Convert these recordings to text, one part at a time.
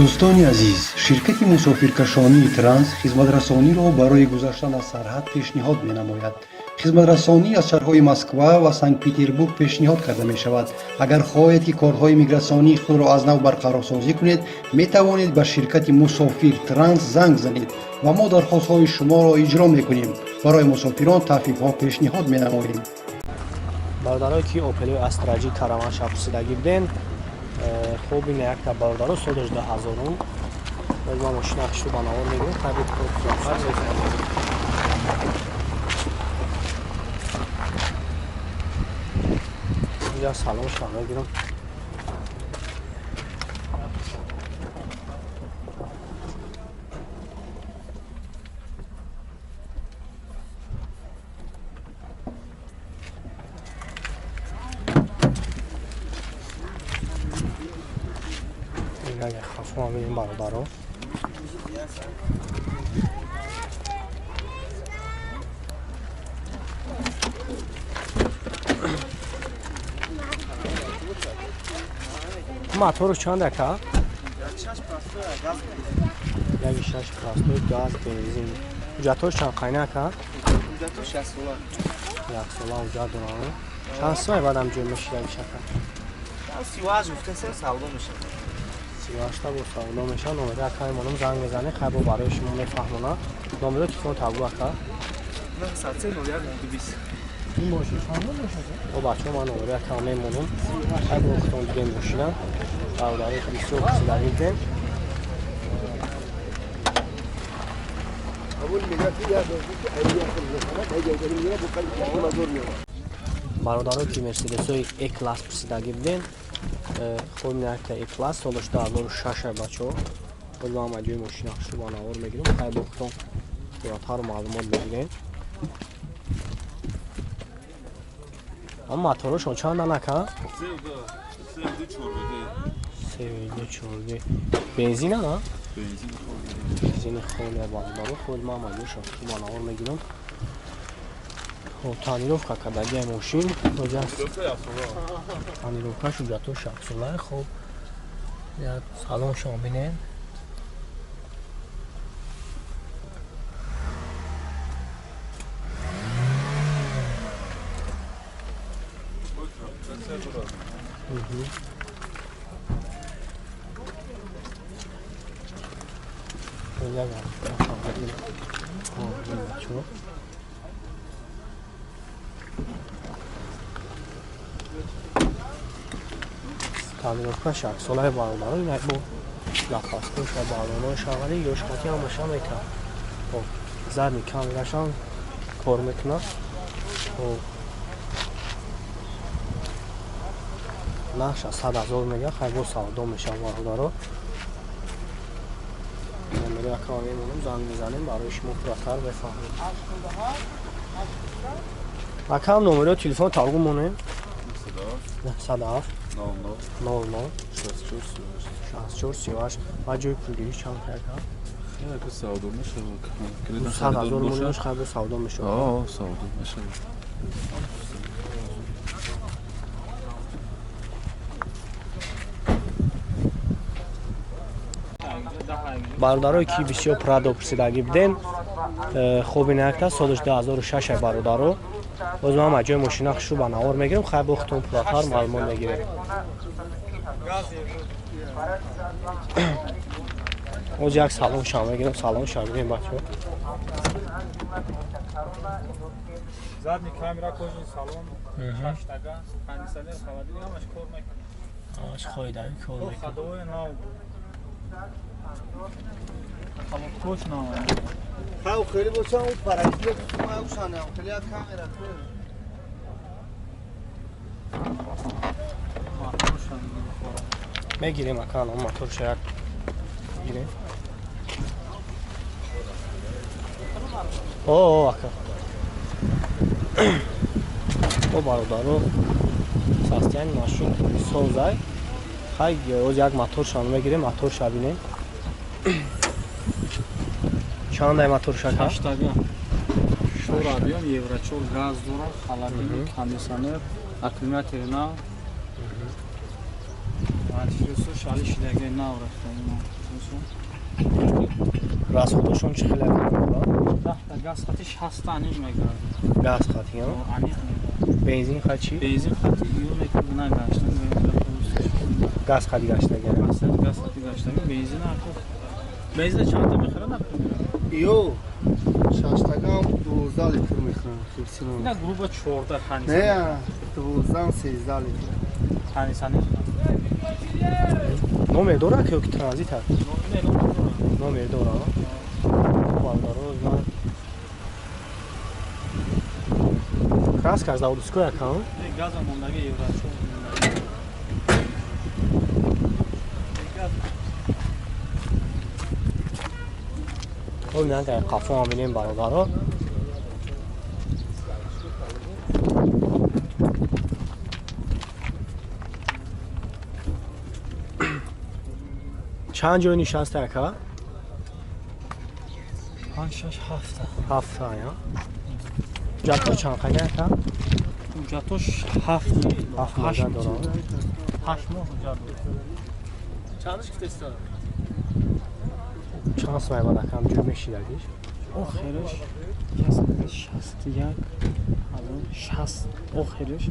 Дӯстони азиз, ширкати мусофиркашонии Транс хизматрасониро барои гузаштан аз сарҳад пешниҳод менамояд. Хизматрасонӣ аз шаҳрҳои Москва ва Санкт-Петербург пешниҳод карда мешавад. Агар хоҳед, ки корҳои мигратсионии худро аз нав барқарорсозӣ кунед, метавонед ба ширкати Мусофир Транс занг занед ва мо дархостҳои шуморо иҷро мекунем. Барои мусофирон тахфифҳо пешниҳод менамоем. Бародарое, ки Опелои Астра Ҷи Караван пурсидагӣ буден, хуб, ин якта, бародаро, солаш 2000-ум. Боз ман мошина хишту ба навор мегирем, хайбу зофар мефаҳмам. Инҷа салонша мегирам. Агар хафо бинем, бародаро, мотору чанд, ака? 1,6 простой, газ, бензин. Ҳуҷҷатҳош чанд қайна, ака? Як сола ҳуҷҷат дорам. Чанд сомай баъдам ҷой мешида, ака? 38-та бо савдо мешавад. Номери акаи монум, занг мезанед, хайр, бо барои шумо мефаҳмонад. Номеро телефон табу, ака. О, бачаҳо, ман номери акама мемонам, хайр, бо худтон дидем мошина. Бародари бисёр пурсидагӣ будем. Бародаро, ки Мерседесои Е класс пурсидагӣ будем, хуб, якта Е класс, солаш 2006, бачаҳо. Боз ман ҷои мошина хушу ба навор мегирем, хай, бо худтон зиёдтару маълумот мегирем. Ама моторошон чандан, ака? Се чорд бензина на бензини холия, бародаро. Худ ман маҷошон хушу ба навор мегирам. Хоб, тонировка кардагиай мошин, тонировкаш ҳуҷҷатҳо шаксола. Хоб, як салоншон бинем. Бачаҳо, тонировка шаксолаи, бародаро. Инак бо запаскоша, баллоно шавади ёшқати ҳамаша мета. Хоб, задний камерашам кор мекунад. Хоб, нархша 100 000 мега, хай, бо савдо мешавад, бародаро. Номери акама мемонам, занг мезанем, барои шумо пурратар мефаҳмем. Акам, номеро телефон талгу монем: 907 00 64 38. Ва ҷои пулгирӣ чанд, ака? Савдо мешавад. 100 000 монеш, хай, бо савдо мешавад. Савдо мешавад. Бародарое, ки бисёр Прадо пурсидагӣ будем, хоб, ин якта, солаш 2006, бародаро. Боз ман ҷои мошина хушу ба навор мегирем, хай, бо худтон пурратар маълумот мегирем. Оз як салоншам мегирем, салоншам бинем, бачаҳо. Задний камера, кожаный салон, шаштага, кондиционер, холодильник, ҳамаш кор мекунад. Ҳамаш хоидави кор мекунад. Ходовой нав. Колодкош нав. Хай, хеле бошам, у паразит ма ушана, хеле камера. Моторшам. Мегирем, ака, моторша як гирем. О, ака. О, бародаро, состояние машин созай. Хай, оз як моторшам мегирем, моторша бинем. Чандай моторша, ака? Ҳаштага. Шор объем, евро 4, газ дорад, холодильник, кондиционер, аккумулятор нав. Антифриз шали шидаги нав рафта. Расходашон чӣ хеле? Даҳта газ хати 60 аниқ мегардад. Газ хати, ҳа? Аниқ мегардад. Бензин хати чӣ? Бензин хати ё нагаштам. Газ хати гаштага. Газ хати гаштага, бензин ҳаққо. Бензин чанда мехӯрад? Ё шаштагам 12 литр мехӯрам. Ина грубо 14 хани. Не, 12 13 литр. Хани сани. Номер дора ки ё транзит ҳаст? Номер дора. Бародаро, ман краска аз заводской акам? Газа мондаги евро. Хоб, на дар қафо ҳам бинем, бародаро. Чанд ҷой нишаста, ака? 5 6 7. 7 я. Ҳуҷҷатҳо чанд қага, ака? Ҳуҷҷатош 7 7 моҳ дорад. 8 моҳ ҳуҷҷат дорад. Чандаш гуфтеста? Чанд сум айбад, акам, ҷой мешидагиш? Охираш 161 60 охираш.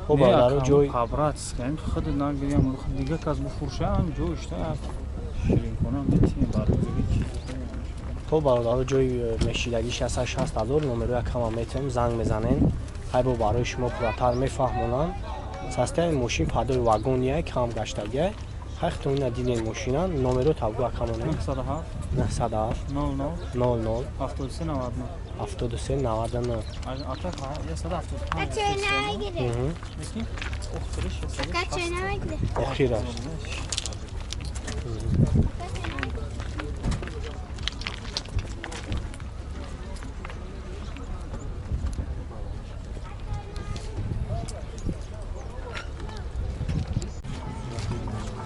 Хоб, бародаро, ҷой по-братски худ нагирям, дига кас бифуршам, ҷойшта ширинкунам метим барои. Хоб, бародаро, ҷои мешидагиш 160 ҳазор. Номеро якама метавонем, занг мезанем. Хайбо барои шумо пурратар мефаҳмонанд. Састаи мошин падои вагония кам гаштагия. Хайхтон ина диден мошина. Номеро табгу акамона. 907 907 00 00 73 99 73 99. Ата 175. Охираш.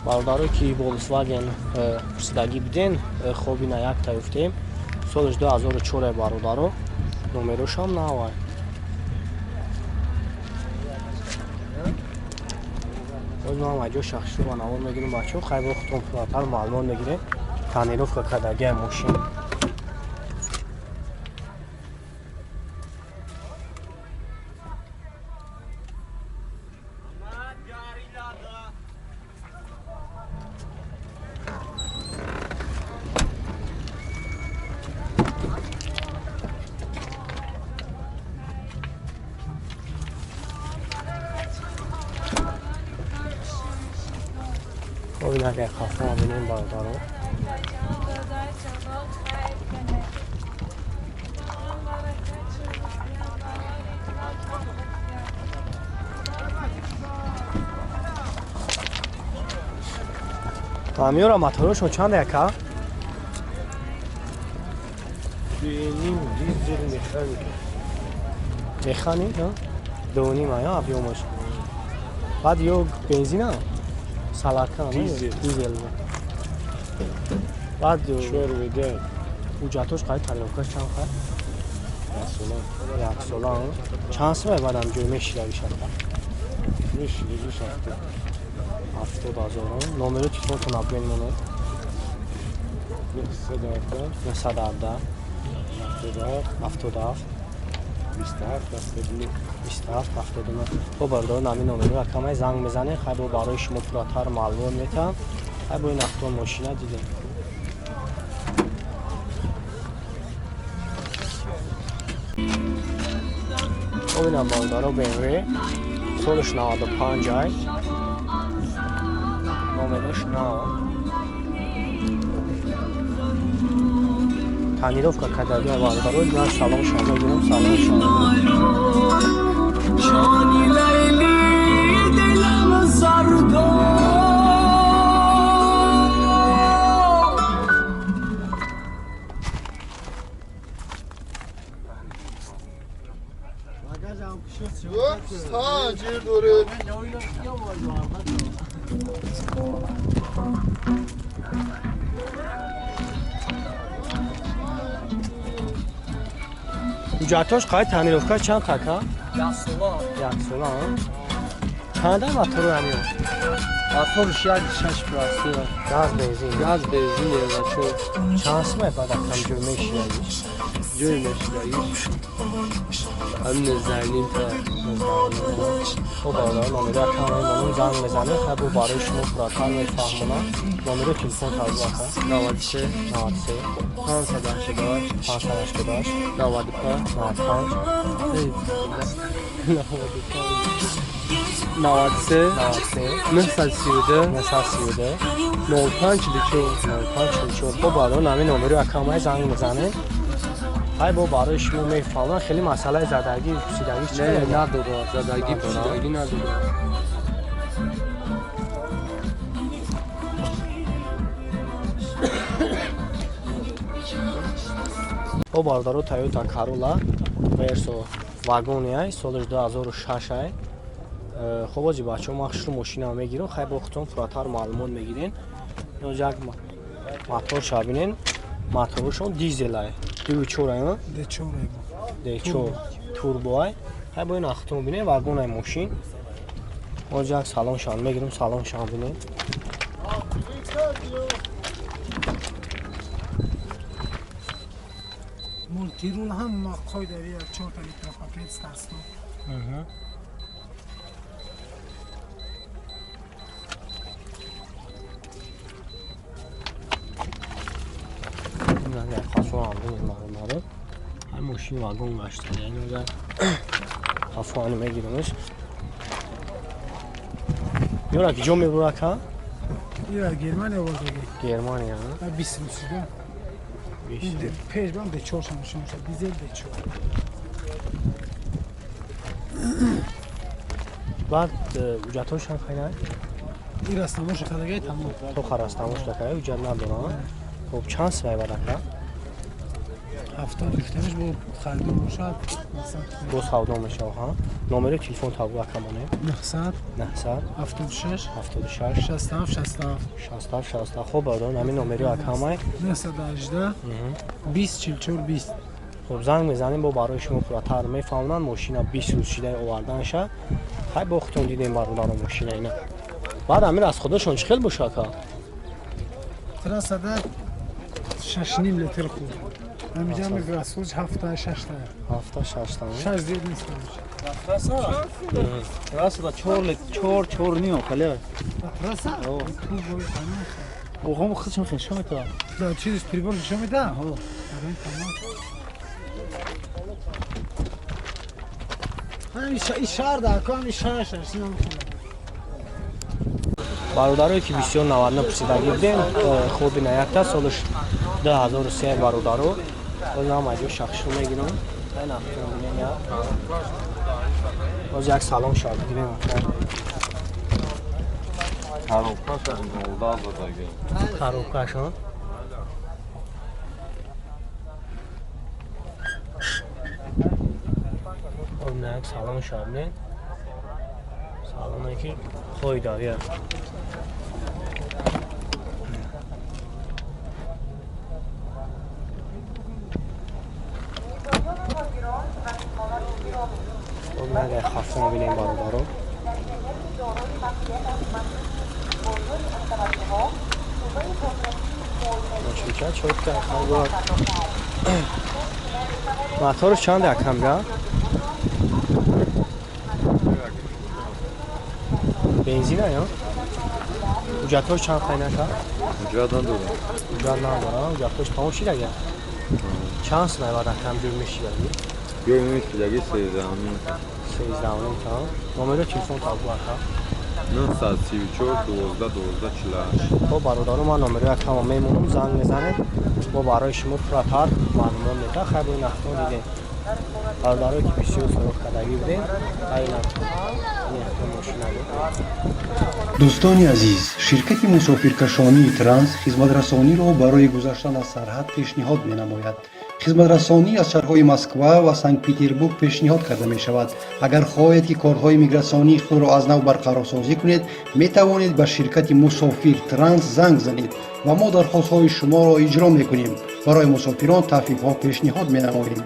Бародаро, ки Volkswagen пурсидагӣ биден, хоб, ина якта ёфтем. Солаш 2004, бародаро, номерошам навай. Боз ман аҷо шахсиро навор мегирем, бачаҳо. Хайбо худтон пурратар маълумот мегирем. Тонировка кардагиа мошин. Хоб, ина қафо бинем, бародаро. Ҳамёра моторошон чанд, яка? Ним дизел механик. Механик, 2.5 ая объёмаш. Баъд ё бензина? Салака, дизел. Дизел. Баъд 4 веда. Ҳуҷҷатош қай, тонировкаш чанд қай? Яксола. Яксола. Чанд сум баъдам ҷой мешидагиш, ака? Мешидагиш 70. 70 ҳазор. Номери телефонтон абмен монед. 917 917 77 77 27 79. 27 79. Хоб, бародаро, нами номеро акамай занг мезанед. Хайбо барои шумо пурратар маълумот метаҳам. Хайбо ин автон мошина дидем. Хоб, ина, бародаро, BMW, солаш 95 ай, номерош нав, тонировка кардагиа, бародаро. Ман салон шава гирам, салон шава. جانی لیلی دلم زردا. تاجر داره. Ҳуҷҷатош қай, тонировка чанд, така? Яксола. Чанда мотору ҳамиё? Моторш 1,6 простой. Газ бензин. Газ бензин бачо. Чанд сумай баъд акам ҷой мешиягиш? Ҷой мешидагиш. Ҳамин 19.5 та. Хуб, бародар, номери акам мемонам, занг мезанем, хай бо барои шумо пурратар мефаҳмонам. Номери телефон тавзу ака. 93 93 588 588 95 95 93 93 932 932 05 44. 05 44. Хуб, бародар, ҳамин номери акамай занг мезанем. Хай бо барои шумо мефаҳмонам, хеле масъалаи задагӣ, пусидагӣ чӣ? Не, надора, задагӣ, пусидагӣ надора. Хуб, бародаро, Toyota Corolla Verso вагони ай, солаш 2006 ай. Хуб, ози бачаҳо ман хушрӯ мошина мегирам, хай бо худтон пурратар маълумот мегирен. Ё як моторша бинен, моторшон дизел ай. 2.4 ай, D4 ай. D4 турбо ай. Хай бо ин ахтон бинен, вагон ай мошин. Ози як салоншан мегирам, салоншан бинен. Мультирул ҳам қойдави 4 та электропакет старт-стоп. Ҳар мошини вагон гашта, яъне агар хафоани мегирамш. Ёра ки ҷо мебура ка? Ира Германия овардаги. Германия. А 20 рӯз шуда. Пеш бам D4 шам шам дизел D4. Баъд ҳуҷҷатҳошам хайна? Ира стамоша кадагай тамом. То харастамош дакай ҳуҷҷат надорам. Хуб, чанд сумай баъд ака? 70 гуфтамиш бо харидор бошад. Бо савдо мешава, ҳа? Номери телефон табу акамоне? 900 900 76 76 67 67 67 67. Хуб, бародарон, ҳамин номери акамай. 918 20 44 20. Хуб, занг мезанем, бо барои шумо пурратар мефаҳмонанд. Мошина 20 рӯз шидаи оварданша. Хай бо худтон дидем, бародарон, мошина ина. Баъд ҳамин аз худашон чӣ хел боша ака? Трассада 6,5 литр хӯрд. Ҳамиҷа мегӯяд 7 та 6 та. 7 6 та. 6 зиёд нест. Трасса 4 литр 4 4 ним хале. Трасса? Оғом худшон хешо мета. Да, чиз прибор шо мета? Ҳо. Ҳамин шаҳр да, ҳамин шаҳр шаш. Бародарое ки бисёр 99 пурсидагӣ будем, хуб ина якта солаш 2003 бародаро. Боз ҳам аҷо шахшо мегирам. Боз як салон шад бигирем. Коробкаша 19 задаги. Коробкашон. Боз як салон шад бинем. Салоне ки қойдавия. Агар хафон бинем, бародаро. Моторш чанд акамга? Бензина ё? Ҳуҷҷатҳош чанд қайнака? Ҳуҷҷат надорам. Ҳуҷҷат надорам. Ҳуҷҷатҳош тамом шидаги? Чанд сум баъд акам ҷур мешидаги? Ё мешидаги 13.5. 13.5 та. Номери телефон табу ака? 934 12 12 48. Хуб, бародаро, ман номери акама мемонам, занг мезанем, бо барои шумо пурратар маълумот медиҳам. Хай бо ин ахтон дидем. Бародарое ки бисёр сароғ кардагӣ будем, хай ин ахтон мошина буд. Дӯстони азиз, ширкати мусофиркашонии Транс хизматрасониро барои гузаштан аз сарҳад пешниҳод менамояд. Хизматрасонӣ аз шаҳрҳои Москва ва Санкт-Петербург пешниҳод карда мешавад. Агар хоҳед, ки корҳои мигратсионии худро аз нав барқарорсозӣ кунед, метавонед ба ширкати Мусофир Транс занг занед ва мо дархостҳои шуморо иҷро мекунем. Барои мусофирон тахфифҳо пешниҳод менамоем.